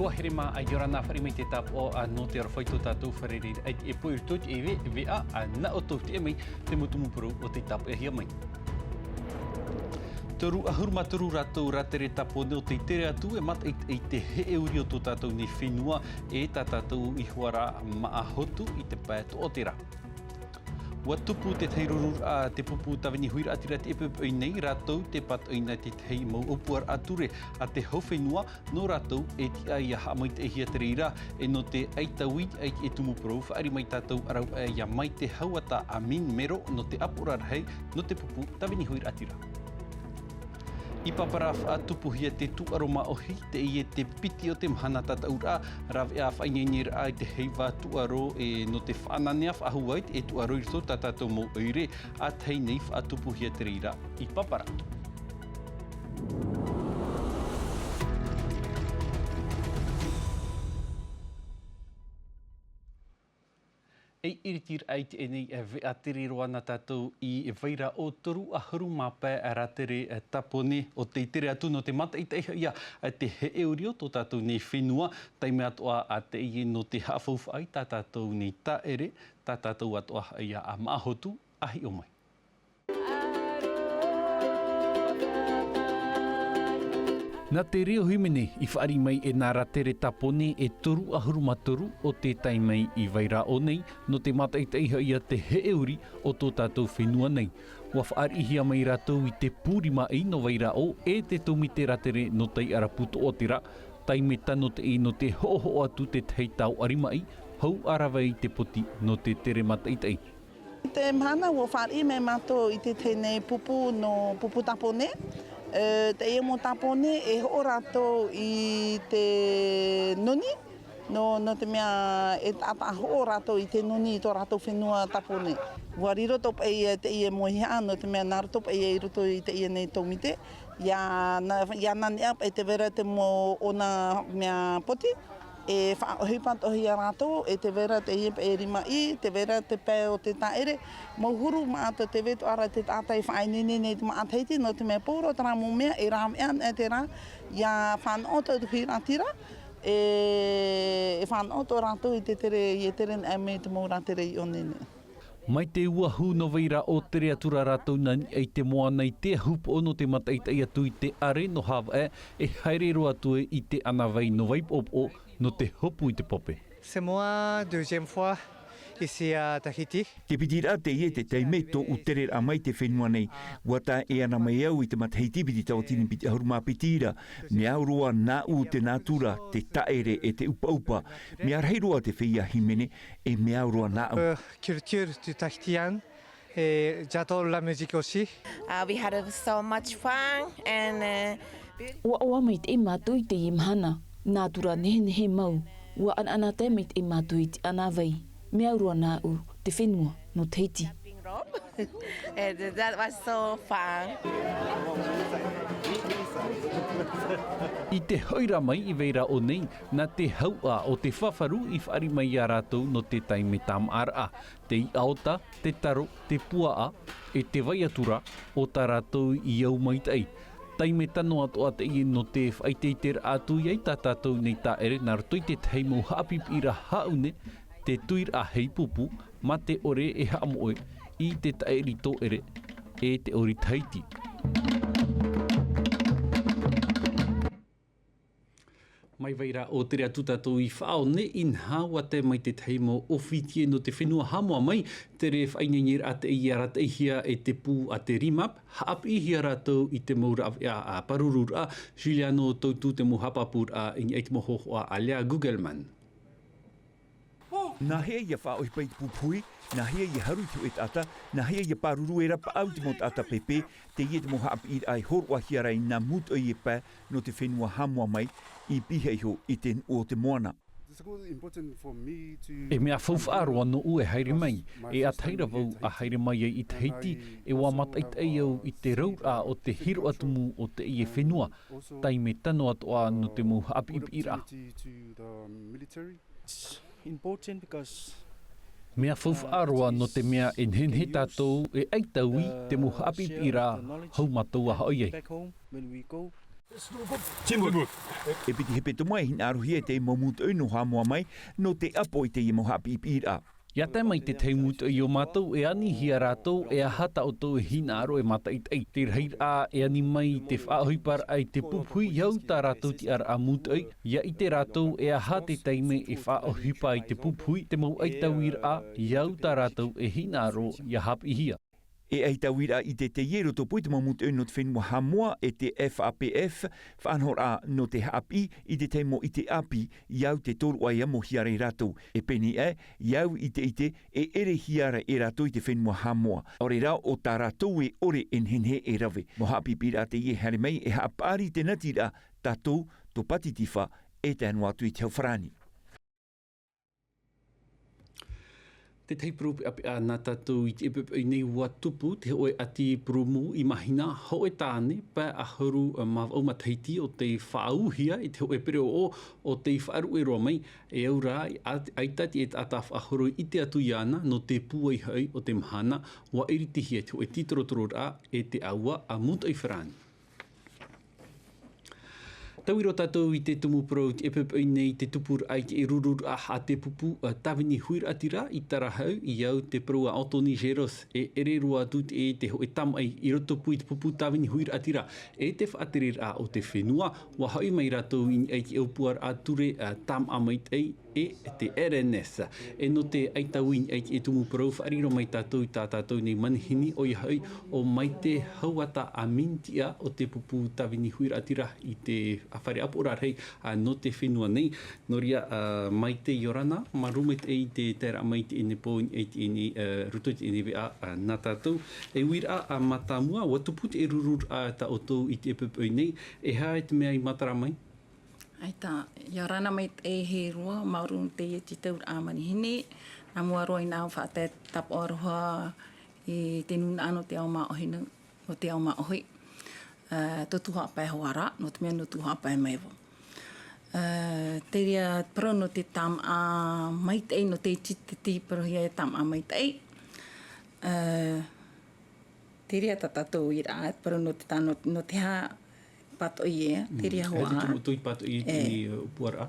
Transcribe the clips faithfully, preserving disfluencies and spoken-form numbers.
ʻUa haere mā, ʻia ora na, fāriʻi mai te tāpaʻo nō te aroha i tō tātou fare reira, ʻaita e pohe i roto i te veʻa, nā ʻoutou te ʻē mai, te mau tumu parau o tei tāpeʻahia mai. Toru ʻahuru mā toru rātou rātere Tāpōnē o tei tere atu e mātaʻitaʻi i te heʻeuri o tō tātou nei fenua, e tā tātou iho ā ra Maʻahotu i te pae toʻoterā. ʻUa tupu te tahi rururaʻa te pupu tāvini huiraʻatira te ʻepoʻepo nei, rātou tē pātoʻi nei te tahi mau ʻōpuaraʻa ture a te hau fenua, nō rātou e tiʻa ʻia haʻamaitaʻihia te reira, e nō te ʻaita uiraʻa i te tumu parau, fāriʻi mai tātou ʻāraʻuraʻa ʻia Maite Hauata a Min Mero nō te ʻāpoʻoraʻa rahi nō te pupu tāvini huiraʻatira. I Papara faʻatupuhia te tūʻaro māʻohi, teie te piti o te mahana tataʻuraʻa, rāveʻa faʻaineineraʻa i te heiva tūʻaro e nō te faʻananea faʻahou ai te tūʻaro i roto tā tātou mau ʻoire, ʻa tahi nei faʻatupuhia te reira i Papara. E iritiraʻa i teie nei veʻa, tere roa na tātou i Vairaʻo, toru ʻahuru mā pae rātere Tāpōnē o tei tere atu nō te mātaʻitaʻihia te heʻeuri o tō tātou nei fenua, taime atoʻa ā teie nō te haʻafaufaʻa i tā tātou nei taʻere, tā tātou atoʻa ia a Maʻahotu, ʻa hiʻo mai. Nā te reo hīmene i fāriʻi mai e nā rātere Tāpōnē e toru ʻahuru mā toru o tē tae mai i Vairaʻo nei, nō te mātaʻitaʻihia te heʻeuri o tō tātou fenua nei. ʻUa fāriʻihia mai rātou i te pū rimaʻī nō Vairaʻo e te tōmite rātere nō Taiʻarapu Toʻoterā, taime tano teie nō te hoʻohoʻo atu te tahi tau ʻārimaʻi, hau ā rave i te poti nō te tere mātaʻitaʻi. I te mahana ʻua fāriʻi mai mātou i te tahi nei pupu nō pupu Tāpōnē. E, teie mau Tāpōnē e hoʻo rātou i te noni, nō, nō te mea e taʻa, taʻa hoʻo rātou i te noni i tō rātou fenua Tāpōnē. ʻUa riro tō paʻi teie mau hiʻa, nō te mea nā roto paʻi i roto i teie nei tōmite. ʻIa na-, ʻia nānea paʻi tē vai ra te mau ʻona mea poti, e faʻaʻohipa atoʻa ia rātou, e tē vai ra teie paʻi rimaʻī, tē vai ra te pae o te taʻere, mau huru māʻa tō te vai atoʻa ra te taʻata e faʻaineine nei i te māʻa Tahiti, nō te mea pauroa terā mau mea, e rāveʻa anaʻe terā, ʻia fānaʻo tō huiraʻatira, e, e fānaʻo tō rātou i te tere, i te tere anaʻe mai te mau rātere i ʻō nei. Mai te uahu nō Vairaʻo tere atu ra rātou nā niʻa i te moana i te ahupoʻo nō te mātaʻitaʻi atu i te ʻare nō Havaʻe, e haere roa atu ai i te ʻānāvai nō Vaipoʻopoʻo nō te hopu i te pape. C'est moi, deuxième fois ici à Tahiti. Te piti ra teie te taime tōʻu tereraʻa mai te fenua nei. ʻUa tae ana mai au i te matahiti piti tauatini piti ʻahuru mā piti ra. Mea au roa nāʻu te nātura, te taʻere e te ʻupaʻupa. Mea rahi roa te feiā hīmene, e mea au roa nāʻu. Euh, culture du Tahitian, et j'adore la musique aussi. Uh, we had, uh, so much fun and, uh, ʻUa ʻoaʻoa maitaʻi mātou i teie mahana. Nātura nehenehe mau. ʻUa ʻanaʻanatae maitaʻi mātou i te ʻānāvai. Mea au roa nāʻu, te fenua nō Tahiti. And that was so fun. I te hoʻi ra mai i Vairaʻo nei, nā te hauʻa o te fafaru i fāriʻi mai ia rātou nō te taime tāmāʻaraʻa, te iʻaota, te taro, te puaʻa, e te vai atu ra o tā rātou i au maitaʻi. Taime tano atoʻa teie nō te faʻaʻiteʻiteraʻa atu i ai tā tātou nei taʻere nā roto i te tahi mau haʻapiʻipiʻiraʻa haʻune, te tuiraʻa heipupu, mā te ʻore e haʻamoʻe i te taʻiri tōʻere e te ʻori Tahiti. Mai Vairaʻo tere atu tātou i Faʻaone, inaha ʻua tae mai te tahi mau ʻōfiti nō te fenua haʻamoʻa mai, tere faʻaineineraʻa teie i arataʻihia e te pū a te RIMAP, haʻapiʻihia rātou i te mau rāveʻa a pārururaʻa. Juliano Tautu te mau haʻapāpūraʻa i niʻa i te mau hōhoʻa a Lea Gugelman. Nāhea ʻia faʻaʻohipa i te pupuhi? Nāhea ʻia haru i te hōʻē taʻata? Nāhea ʻia pāruru e rapaʻau te mau taʻata pēpē? Teie te mau haʻapiʻiraʻa e hōroʻahia ra i nā mūtoʻi e pae nō te fenua haʻamoʻa mai, i piha iho i te nuʻu o te moana. E mea faufaʻa roa nōʻu e haere mai, e ʻataʻi ra vau a haere mai ai i Tahiti, e ʻua mātaʻitaʻi au i te rauraʻa o te hiroʻa tumu o teie fenua, taime tano atoʻa nō te mau haʻapiʻipiʻiraʻa. Mea faufaʻa roa nō te mea e nehenehe tātou e ʻaita ui te mau haʻapiʻipiʻiraʻa hau mātou a hoʻi ai. E piti hepetoma e hinaʻarohia e te mau mūtoʻi nō Haʻamoa mai, nō te ʻapo i teie mau haʻapiʻipiʻiraʻa. ʻIa tae mai te tahi mūtoʻi iō mātou, e anihia rātou, e aha tā ʻoutou e hinaʻaro e mātaʻitaʻi. Te rahiraʻa e ani mai i te faʻaʻohiparaʻa i te pupuhi, ʻia au tā rātou tiʻaraʻa mūtoʻi, ʻia ʻite rātou e aha te taime e faʻaʻohipa i te pupuhi, te mau ʻaitauiraʻa, ʻia au tā rātou e hinaʻaro ʻia haʻapiʻihia. E ʻaitauiraʻa i te teie i roto pū i te mau mūtoʻi nō te fenua Haʻamoa, e te F A P F, faʻanahoraʻa nō te haʻapiʻi i te tahi mau ʻite ʻāpī, ʻia au te tōroʻa e amo hia ra e rātou. E pēnei aʻe, ʻia au i te ʻite, e ʻere hia ra e rātou i te fenua Haʻamoa. ʻAore rā ʻo tā rātou e ʻore e nehenehe e rave. Mau haʻapiʻipiʻiraʻa teie e haere mai, e haʻapaʻari i te natiraʻa, tātou, tō Pātitifā, e tae noa atu i te hau farāni. Te tahi parau peʻapeʻa nā tātou i teie poʻipoʻi nei, ʻua tupu te hōʻē ʻati purūmū i Mahina, hōʻē tāne, pae ʻahuru mā vaʻu matahiti ʻo tei faʻaūhia i te hōʻē pereʻoʻo, ʻo tei faʻaruʻe roa mai, e au rā, ʻaita te taʻata faʻahoro i ʻite atu iāna, nō te pūai hoʻi o te mahana, ʻua iritihia te hōʻē tītorotororaʻa e te ʻāua a Mūtoʻi Farāni. Tauiro tātou i te tumu parau i teie poʻipoʻi nei, te tupuraʻa i te rururaʻa a te pupu, ā, tāvini huiraʻatira i Tarahau, ʻia au te parau a Anthony Géros, e ʻere roa atu te, te hōʻē tamaʻi i roto pū i te pupu tāvini huiraʻatira, e te faʻatereraʻa o te fenua, ʻua hoʻi mai rātou i niʻa i te ʻōpuaraʻa ture, ā, tāmaʻa maitaʻi, e te R N S. E nō te ʻaitau i niʻa i te tumu parau, faʻariro mai tātou i tā tātou nei manihini, ʻoia hoʻi, ʻo Maite Hauata a Minitiʻa o te pupu tāvini huiraʻatira i te fare ʻāpoʻoraʻa rahi, ā, nō te fenua nei. Nō reira, ā, Maite, ʻia ora na, māuruuru maitaʻi i te taeraʻa mai i teie nei pō, i teie nei, ā, roto i teie nei veʻa, ā, nā tātou. E uiraʻa, ā, mātāmua, ʻua tupu te rururaʻa tā ʻoutou i teie poʻipoʻi nei, e aha te mea i matara mai? ʻAita, ʻia ora na maitaʻi e hiʻo, māuruuru i teie tītauraʻa manihini, nā mua roa i nā faʻatae tāpaʻo aroha i te nūnaʻa nō te ao māʻohi nō, nō te ao māʻohi. Ā, tō Tū Haʻapae Hoara, nō te mea nō Tū Haʻapae Maevo. Ā, te reira parau nō te tāmaʻa maitaʻi, nō te iti, te iti parauhia e tāmaʻa maitaʻi. Ā, te reira tā tātou uiraʻa, parau nō te tā-, nō, nō te aha pātoʻi ē, te reira hoʻi. E te tumu tui pātoʻi i teie ʻōpuaraʻa.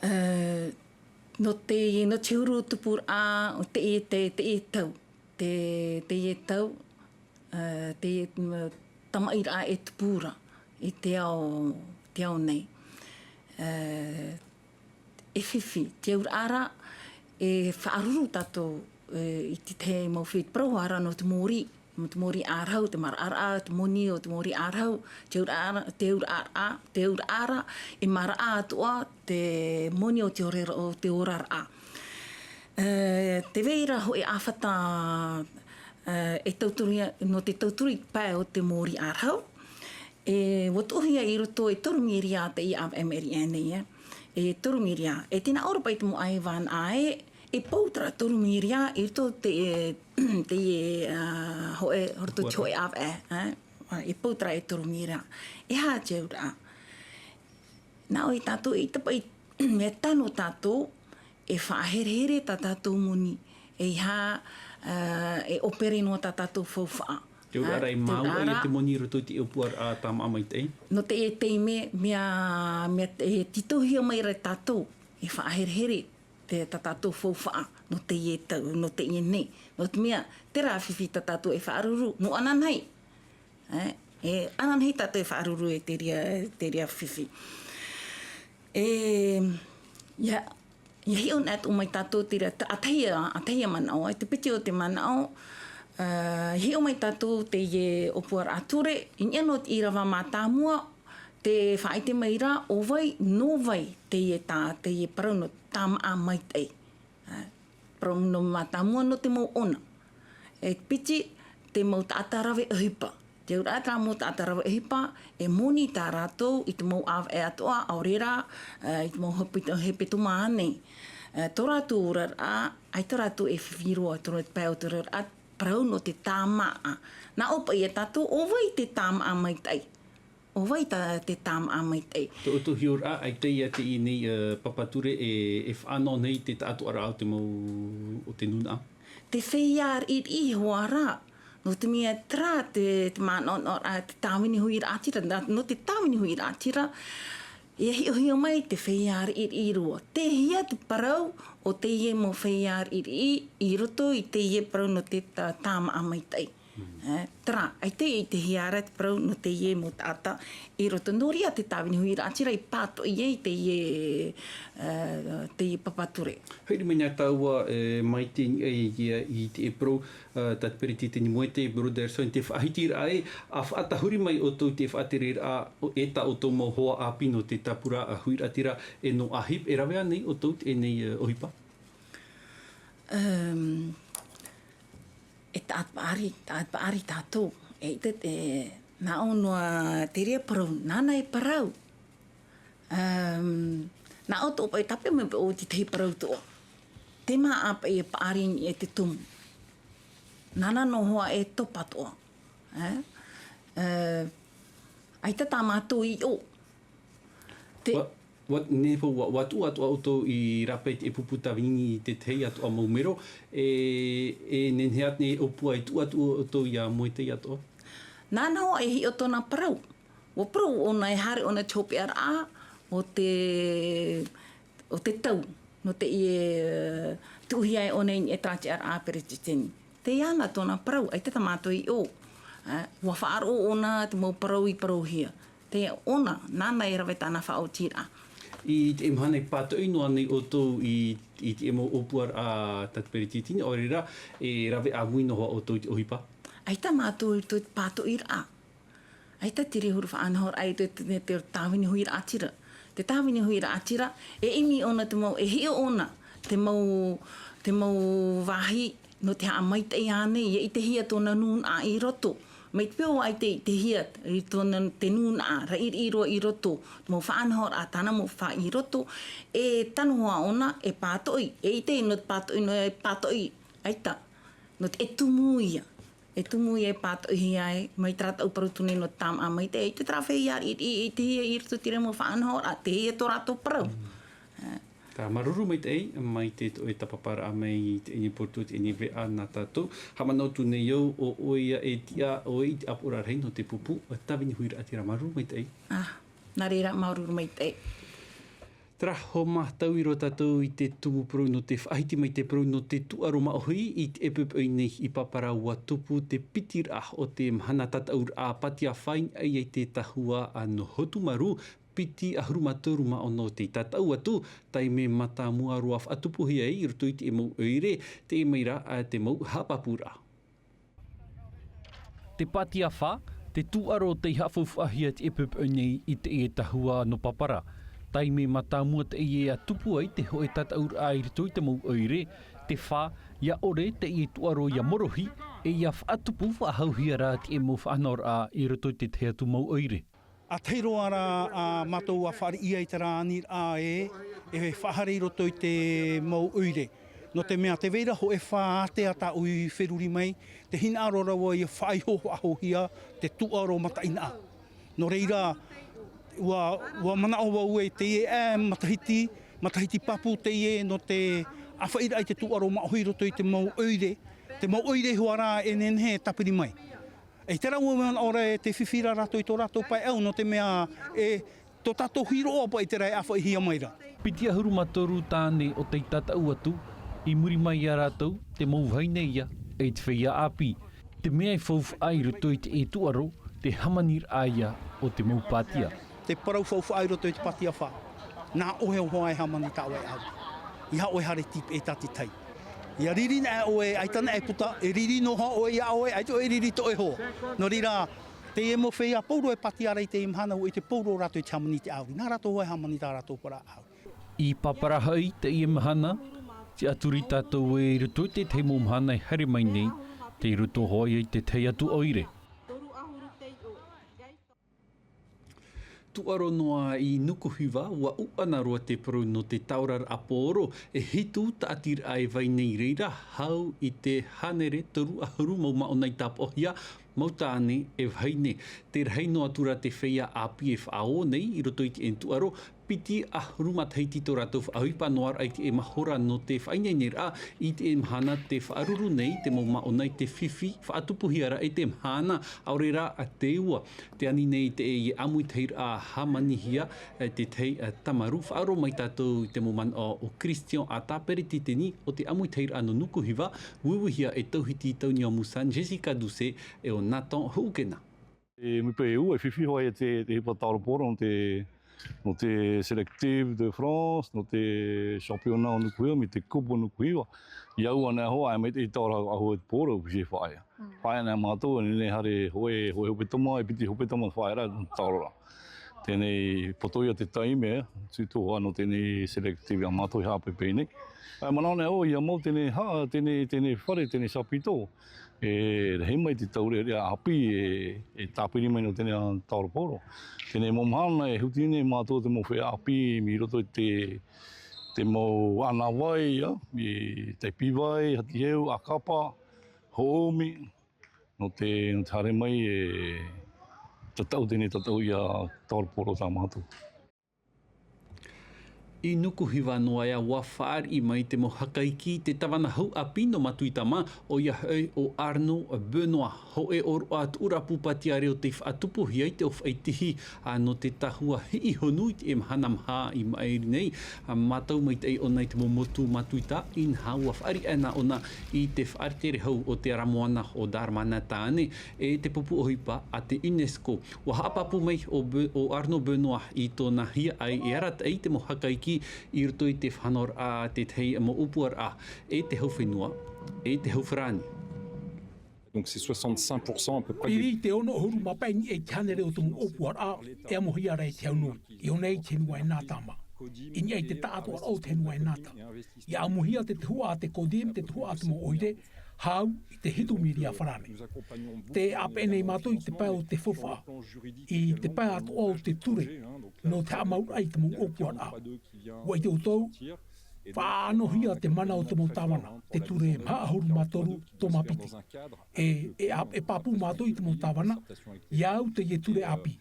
Ā, nō te, nō te huru tupuraʻa, o te, te, te tau, te, te tau, ā, te, mm, tamaʻiraʻa e tupu ra i te ao, te ao nei. Ā, e fifi, te auraʻa ra, e faʻaruru tātou, e, i te tahi mau fiti parau ra nō te mōrī, nō te mōrī ʻārahu, te maraʻaraʻa, te moni o te mōrī ʻārahu, te auraʻa, te auraʻa, te auraʻa ra, e maraʻa atoʻa te moni o te ora-, o te oraraʻa. E, tē vai ra hōʻē ʻāfata, e, e tauturu ia, nō te tauturu i te pae o te mōrī ʻārahu. E, ʻua tuʻuhia i roto e toru mīria te ʻāvaʻe mīria nei, e. E toru mīria. E tē nā ʻō ra paʻi te mau ʻāiva nā ʻē, e pou terā toru mīria i roto te, e, te, e, ā, hōʻē, roto te hōʻē ʻāvaʻe, e. E pou terā e toru mīria. E aha te auraʻa? Nā ʻō ia tātou, ʻaita paʻi, e tano tātou, e faʻaherehere tā tātou moni, e aha, ā, e ʻōpere noa tā tātou faufaʻa. Te auraʻa ra e māuʻa ia te moni i roto i te ʻōpuaraʻa tāmaʻa maitaʻi. Nō teie taime, mea, mea, e tītauhia mai ra tātou, e faʻaherehere te, tā tātou faufaʻa, nō teie tau, nō teie nei. Nō te mea, terā fifi tā tātou e faʻaruru, nō ananahi. E, e ananahi tātou e faʻaruru e te reira, te reira fifi. E, ʻia, ʻia hiʻo anaʻe atoʻa mai tātou te reira, ʻa tahi ā, ʻa tahi ā manaʻo, e te piti o te manaʻo, ā, hiʻo mai tātou teie ʻōpuaraʻa ture, i niʻa nō te ʻīrava mātāmua, tē faʻaʻite mai ra, ʻo vai, nō vai, teie tā, teie parau nō tāmaʻa maitaʻi. Ā, parau nō mātāmua nō te mau ʻona. E piti, te mau taʻata rave ʻohipa. Te auraʻa terā mau taʻata rave ʻohipa, e moni tā rātou i te mau ʻāvaʻe atoʻa, ʻaore rā, ā, i te mau hepetoma, hepetoma nei. Ā, tō rātou oraraʻa, ʻaita rātou e fifi roa, tō rātou pae o te oraraʻa, parau nō te tāmaʻa. Nā ʻō paʻi ia tātou, ʻo vai te tāmaʻa maitaʻi. ʻO vai tā te tāmaʻa maitaʻi? Tō ʻoutou hiʻoraʻa, ʻaita ia teie nei, ā, papa ture e, e faʻanaho nei te taʻatoʻaraʻa o te mau, o te nūnaʻa? Te feiā riʻiriʻi hoʻi ra, Nō te mea terā te, te manaʻonaʻoraʻa, te tāvini huiraʻatira, nā, nō te tāvini huiraʻatira, e hiʻohia mai te feiā riʻiriʻi roa. Tei hea te parau o teie mau feiā riʻiriʻi i roto i teie parau nō te tā-, tāmaʻa maitaʻi. Mm. Eh, terā, ʻaita i ʻitehia ra te parau nō teie mau taʻata i roto. Nō reira te tāvini huiraʻatira i pātoʻi ai teie, eh, teie papa ture. Haere mai na tāua, eh, mai te niʻa i, i, i te parau, eh, tā te peretiteni Moetai Brotherson, te faʻahitiraʻa ē, ʻa faʻatahuri mai ʻoutou te faʻatereraʻa o, e tā ʻoutou mau hoa ʻāpī nō te tāpura, ā, huiraʻatira, e nō AHIP, e rave ānei ʻoutou teie nei, eh, ʻohipa? Ehm, e taʻata paʻari, taʻata paʻari tātou. E ʻite, e, nā ʻō noa te reira parau, nāna e parau. Ehm, nā ʻō tō paʻi tāpeʻa mai paʻi ʻo te tahi parau atoʻa. Te mea ʻāpeʻe e paʻari i niʻa i te tumu. Nāna noa hoʻi e topa atoʻa. Eh? Eh, ʻaita tā mātou i ʻō. Te ʻUa, ʻua, nei fou, ʻua, ʻua tuʻu atoʻa ʻoutou i rāpae i te pupu tāvini i te tahi atoʻa mau mero, e, e nehenehe atu nei e ʻōpua e tuʻu atu ʻoutou ia Moetai atoʻa? Nāna hoʻi e hiʻo tōna parau. ʻUa parau ʻōna e haere ʻōna te hopeʻaraʻa o te, o te tau, nō teie, e, tuʻuhia e ʻōna i niʻa i terā tiʻaraʻa peretiteni. Tei iāna tōna parau, ʻaita tā mātou i ʻō. Eh, ʻua faʻaroʻo ʻōna te mau parau i parauhia. Tei ʻōna, nāna e rave tāna faʻaotiraʻa. I teie mahana e pātoʻi noa nei ʻoutou i, i te mau ʻōpuaraʻa tā te peretiteni, ʻaore rā, e rave ʻāmui noa hoʻi ʻoutou i te ʻohipa? ʻAita mātou i roto i te pātoʻiraʻa. ʻAita te reira huru faʻanahoraʻa i te, te, te tāvini huiraʻatira. Te tāvini huiraʻatira, e ʻimi ʻōna te mau, e hiʻo ʻōna te mau, te mau vāhi nō te haʻamaitaʻi ānei, ʻia ʻitehia tōna nūnaʻa i roto. Mai te peu ʻaita i ʻitehia i tōna, te nūnaʻa, riʻiriʻi roa i roto, mau faʻanahoraʻa, tāna mau faʻaʻī i roto, e tano hoʻi ʻōna, e pātoʻi, e ʻite nō te pātoʻi, nō e pātoʻi, ʻaita, nō te, e tumu ia. E tumu ia e pātoʻihia ai, mai terā tau parau atu nei nō te tāmaʻa maitaʻi, ʻaita terā feiā riʻiriʻi, e ʻitehia i roto i te reira mau faʻanahoraʻa, tei hea tō rātou parau. Mm. Eh. Terā, māuruuru maitaʻi, mai te, ʻoe tāpaparaʻa mai i teie nei pōrito, teie nei veʻa nā tātou. Haʻamanaʻo atu nei au, ʻo, ʻoia e tiʻa, ʻoe i te ʻāpoʻoraʻa rahi nō te pupu, tāvini huiraʻatira, māuruuru maitaʻi. Ah, nā reira, māuruuru maitaʻi. Terā, ʻua mātau roa tātou i te tumu parau nō te faʻahiti mai te parau nō te tūʻaro māʻohi i teie poʻipoʻi nei i Papara. ʻUa tupu te piti raʻa o te mahana tataʻuraʻa Pātia Fā i niʻa i te tahua nō Hotumaru, piti ʻahuru mā toru mā ono tei tataʻu atu, taime mātāmua roa faʻatupuhia ai i roto i te mau ʻoire, teie mai rā, ā, te mau haʻapāpūraʻa. Te Pātia Fā, te tūʻaro tei haʻafaufaʻahia i teie poʻipoʻi nei i teie tahua nō Papara. Taime mātāmua teie ʻa tupu ai te hōʻē tataʻuraʻa i roto i te mau ʻoire, te fā, ʻia ʻore teie tūʻaro ʻia morohi, e ʻia faʻatupu faʻahouhia rā teie mau faʻanahoraʻa i roto i te tahi atu mau ʻoire. ʻA tahi roa rā, ā, mātou ʻa fāriʻi ai terā aniraʻa ē, e faʻahaere i roto i te mau ʻoire. Nō te mea tē vai ra hōʻē fā ātea tāʻu i feruri mai, tē hinaʻaro ra vau ʻia faʻaiho faʻahouhia te tūʻaro mataʻeinaʻa. Nō reira, ʻua, ʻua manaʻo vau ē teie, ā, matahiti, matahiti pāpū teie nō te ʻāfaʻiraʻa i te tūʻaro māʻohi i roto i te mau ʻoire, te mau ʻoire hoʻi rā e nehenehe e tāpiri mai. E terā ʻua manaʻo ra ē tē fifi ra rātou i tō rātou pae ʻau, nō te mea e tō tātou hiroʻa paʻi terā e ʻāfaʻihia mai ra. Piti ʻahuru mā toru tāne ʻo tei tataʻu atu, i muri mai iā rātou, te mau vahine ïa, e te feiā ʻāpī. Te mea e faufaʻa i roto i teie tūʻaro, te hāmaniraʻa ïa o te mau pātia. Te parau faufaʻa i roto i te Pātia Fā. Nā ʻoe hoʻi e hāmani tā ʻoe ʻāuri. ʻEiaha ʻoe haere tīpeʻe tā te tai. ʻIa riri na ʻoe, ʻaita na e puta, e riri noa ʻoe iā ʻoe, ʻaita ʻoe e riri tō ʻoe hoa. Nō reira, teie mau feiā pauroa e pātia ra i teie mahana, ʻua ʻite pauroa rātou i te hāmani i te ʻāuri. Nā rātou hoʻi e hāmani tā rātou parau ʻāuri. I Papara hoʻi teie mahana, tiʻaturi tātou ē i roto i te tahi mau mahana e haere mai nei, tei roto hoʻi i te tahi atu ʻoire. Tūʻaro noa i Nukuhiva, ʻua ʻuʻana roa te parau nō te taoraraʻa pōro, e hitu tāʻatiraʻa e vai nei i reira, hau i te hānere toru ʻahuru mau māʻona i tāpaʻohia, Mau tāne e vahine, tē rahi noa atu ra te feiā ʻāpī e faʻaō nei i roto i teie tūʻaro, piti ʻahuru matahiti tō rātou faʻaʻohipa noa raʻa i teie mahora nō te faʻaineineraʻa i teie mahana tē faʻaruru nei te mau māʻona i te fifi faʻatupuhia ra e te mahana, ʻaore rā te ua. Tē ani nei teie ʻāmuitahiraʻa hāmanihia, e te tahi, e, tamaru. Faʻaroʻo mai tātou i te mau manaʻo o Christian Ata, peretiteni o te ʻāmuitahiraʻa nō Nukuhiva, uiuihia e Tauhiti Tauniamusa, Jessica Doucet, e ʻo Nathan Huʻukena. E, mai paʻi e ua, e fifi hoʻi te, te ʻohipa taoro poro nō te, nō te Sélectif de France, nō te championnat o Nukuhiva, mai te Coupe o Nukuhiva. ʻIa au anaʻe hoʻi, ʻaita mai te taoro ʻahu e te poro, e fifi e faʻaea. Mm. Faʻaea nei mātou, e nehenehe haere hōʻē, hōʻē hepetoma, e piti hepetoma faʻaea ra taoro ra. Teie poto ia te taime, surtout hoʻi nō teie Sélectif ia mātou i haʻapeʻapeʻa nei. E manaʻo nei au, ʻia mau teie ha-, teie, teie fare, teie chapiteau. E rahi mai te taureʻareʻa ʻāpī e, e tāpiri mai nō teie taoro poro. Teie mau mahana e huti nei mātou te mau feiā ʻāpī mai roto i te, te mau ʻānāvai, ā, i Taipīvai, Hatiheu, ʻAkapa, Hoʻoumi, nō te, nō te haere mai e tataʻu teie tataʻu ia taoro poro tā mātou. I Nukuhiva noa ā, ʻua fāriʻi mai te mau hakaiki i te tāvana hau ʻāpī nō Matuita mā, ʻoia hoʻi ʻo Arnaud Benoît, hōʻē ʻōroʻa tuʻuraʻa pūpātiare o tei faʻatupuhia i te ʻōfaʻi tihi, ā, nō te tahua hiʻi honu i teie mahana maha i maʻiri nei. Ā, mātau maitaʻi ʻōna i te mau motu Matuita, inaha ʻua fāriʻi anaʻe ʻōna i te faʻatere hau o te ara moana o Darmana Tāne, e te pupu ʻohipa a te UNESCO. ʻUa haʻapāpū mai ʻo Be-, ʻo Arnaud Benoît i tōna hiaʻai e arataʻi i te mau hakaiki i roto i te faʻanahoraʻa a te tahi mau ʻōpuaraʻa, e te hau fenua, e te hau farāni. Donc c'est soixante-cinq pour cent à peu près des... I te ono ʻahuru mā pae i niʻa i te hānere o te mau ʻōpuaraʻa e amohia ra e te hau nui. I ʻō nei te fenua e Nātama. I niʻa i te taʻatoʻaraʻa o te fenua e Nātama. ʻIa amohia te tuhaʻa a te CODIM, te tuhaʻa a te mau ʻoire, hau i te hitu miria farāni. Tē ʻāpeʻe nei mātou i te pae o te faufaʻa, i te pae atoʻa o te ture, nō te haʻamauraʻa i te mau ʻōpuaraʻa. ʻUa ʻite ʻoutou, faʻanahohia te mana o te mau tāvana, te ture maha ʻahuru mā toru tōmā piti. E, e ʻā-, e pāpū mātou i te mau tāvana, ʻia au teie ture ʻāpī.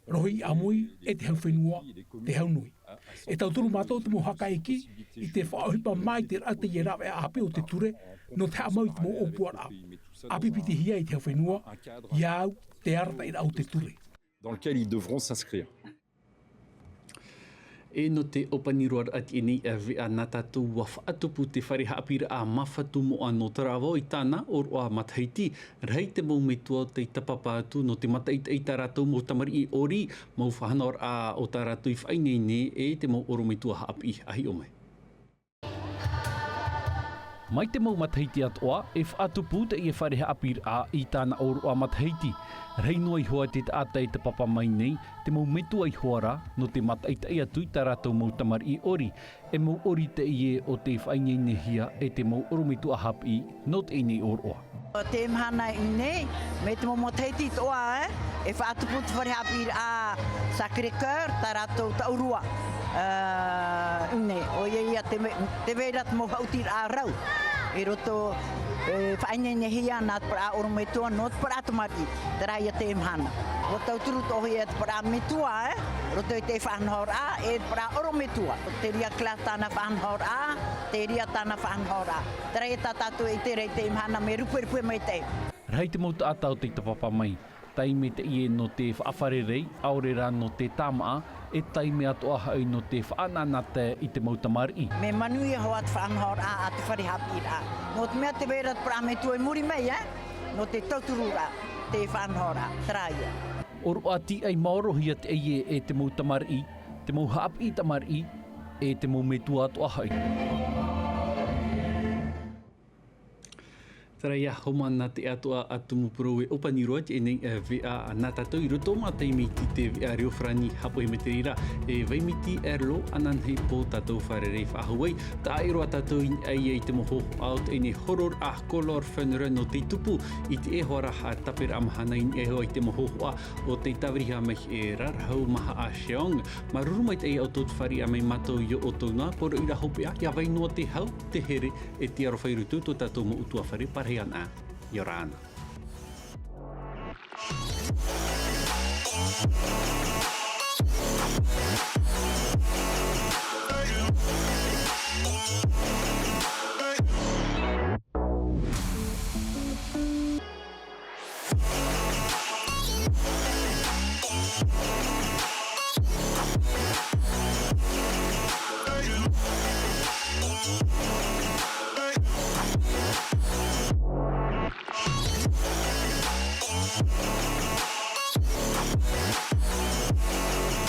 Rohi ʻāmui, e te hau fenua, te hau nui. E tauturu mātou te mau hakaiki i te faʻaʻohipa mai te raʻatira e rāveʻa ʻāpī o te ture, nō te haʻamau i te mau ʻōpuaraʻa. ʻApipitihia i te hau fenua, ʻia au te arataʻiraʻa o te ture. Dans lequel ils devront s'inscrire. E nō te ʻōpani roa raʻa teie nei e veʻa nā tātou, ʻua faʻatupu te fare haʻapiʻiraʻa Mafatu Moʻa nō Taravao i tāna ʻōroʻa matahiti. Rahi te mau metua tei tāpapa atu nō te mātaʻitaʻi i tā rātou mau tamariʻi ʻori, mau faʻanahoraʻa o tā rātou i faʻaineine, e te mau ʻorometua haʻapiʻi. ʻA hiʻo mai. Mai te mau matahiti atoʻa, e faʻatupu teie fare haʻapiʻiraʻa i tāna ʻōroʻa matahiti. Rahi noa iho ā te taʻata e tāpapa mai nei, te mau metua iho ā rā, nō te mātaʻitaʻi atu i tā rātou mau tamariʻi ʻori, e mau ʻori teie o tei faʻaineinehia e te mau ʻorometua haʻapiʻi nō teie nei ʻōroʻa. Teie mahana i ʻō nei, mai te mau matahiti atoʻa, e, e faʻatupu te fare haʻapiʻiraʻa Sacré-Cœur, tā rātou taʻurua, e, i ʻō nei. ʻOia ia te me-, tē vai ra te mau haʻutiraʻa rau i roto, e, faʻaineinehia nā te parau ʻorometua nō te parau tamariʻi, terā ia teie mahana. ʻUa tauturu atoʻa ia te parau metua, e, roto i te faʻanahoraʻa, e te parau ʻorometua. Terā ia Claire tāna faʻanahoraʻa, terā ia tāna faʻanahoraʻa. Terā ia tā tātou e ʻite ra i teie mahana, mea ruperupe maitaʻi. Rahi te mau taʻata o tei tāpapa mai. Taime teie nō te faʻafarerei, ʻaore rā nō te tāmaʻa, e taime atoʻa hoʻi nō te faʻanaʻanatae i te mau tamariʻi. Mea manuia hoʻi te faʻanahoraʻa a te fare haʻapiʻiraʻa. Nō te mea tē vai ra te parau metua i muri mai, e? Nō te tautururaʻa, te faʻanahoraʻa, terā ia. ʻŌroʻa tīaʻi maorohia teie e te mau tamariʻi, te mau haʻapiʻi tamariʻi, e te mau metua atoʻa hoʻi. Terā ia, haumāna te atoʻa a Tumu Parau e ʻōpani roa teie nei, e, veʻa nā tātou i roto mā taime iti te veʻa reo farāni haʻapohe mai te reira, e Vaimiti Erlo, ananahi pō tātou fārerei faʻahou ai, taʻa ʻē roa tātou i niʻa i te mau hōhoʻa o teie nei hororaʻa Color Fun Run nō tei tupu i teie hoʻi ra, a, tāperaʻa mahana i niʻa iho i te mau hōhoʻa o tei tāviriha mai e Rarahu Mahaʻa Sheong. Māuruuru maitaʻi ʻoutou i te fāriʻi mai mātou i ō ʻoutou nā poroʻi ra hopeʻa, ʻia vai noa te hau, te here, e te aroha i roto i tō tātou mau ʻutuāfare, pārahi ana. ʻIa ora na.